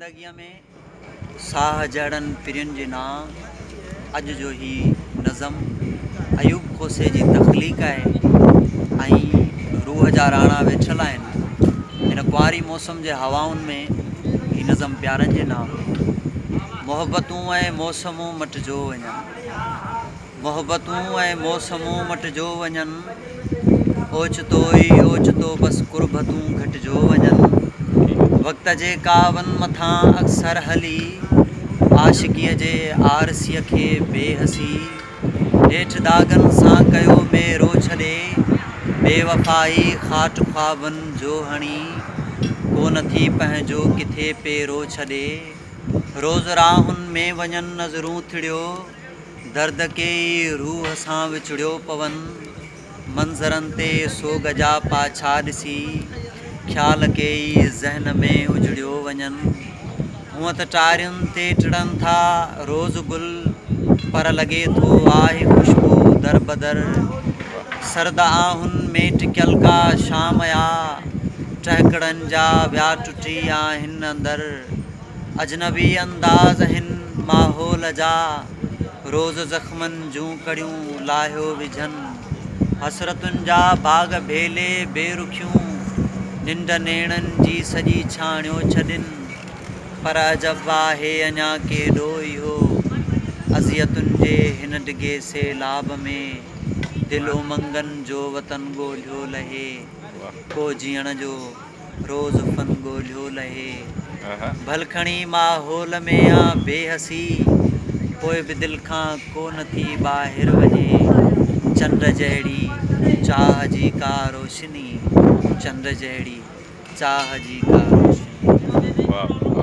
زندگيء ۾ ساهه جهڙن پرين جي نانء اڄ جو هي نظم ايوب کوسي جي تخليق آهي ۽ روح جا راڻا ويٺل آهن هن ڪنواري موسم جي هوائن ۾ هي نظم پيارن جي نانء. محبتون ۽ موسمون مٽجو وڃن. محبتون ۽ موسمون مٽجو وڃن، اوچتو ئي اوچتو بس قربتون گهٽجو وڃن. وقت جي ڪاون مٿان اڪثر هلي، عاشقيء جي آرسيء کي بي حسي، نيٺ داغن سان ڪيو ميرو ڇڏي، بي وفائي خاٽ خوابن جو هڻي، ڪو نه ٿي پنهنجو ڪٿي پيرو ڇڏي. روز راهن ۾ وڃن نظرون ٿڙيو. درد ڪيئي روح سان وچڙيو پون، منظرن تي سوڳ جا پاڇا ڏسي، خيال ڪيئي ذهن ۾ اجڙيو وڃن. هونء ته ٽارين تي ٽڙن ٿا روز گل، پر لڳي ٿو آهي خوشبو دربدر. سرد آهن ۾ ٽڪيل ڪا شام آ، ٽهڪڙن جا ويا ٽٽي آهن اندر. اجنبي انداز هن ماحول جا، روز زخمن جون ڪڙيون لاهيو وجهن. حسرتن جا باغ ڀيلي بي رخيون، ننڊ نيڻن جي سڄي ڇاڻيو ڇڏين. پر عجب آهي اڃا ڪيڏو اهو، اذيتن جي هن ڊگهي سيلاب ۾، دل امنگن جو وطن ڳولهيو لهي، ڪو جيئڻ جو. روز فن ڳولهيو لهي. ڀل کڻي ماحول ۾ آ بي حسي، پوء به دل کان ڪو نه ٿي ٻاهر وڃي. چنڊ جهڙي چاهه جي ڪا روشني، چنڊ جهڙي چاهه جي ڪا روشني. واھ.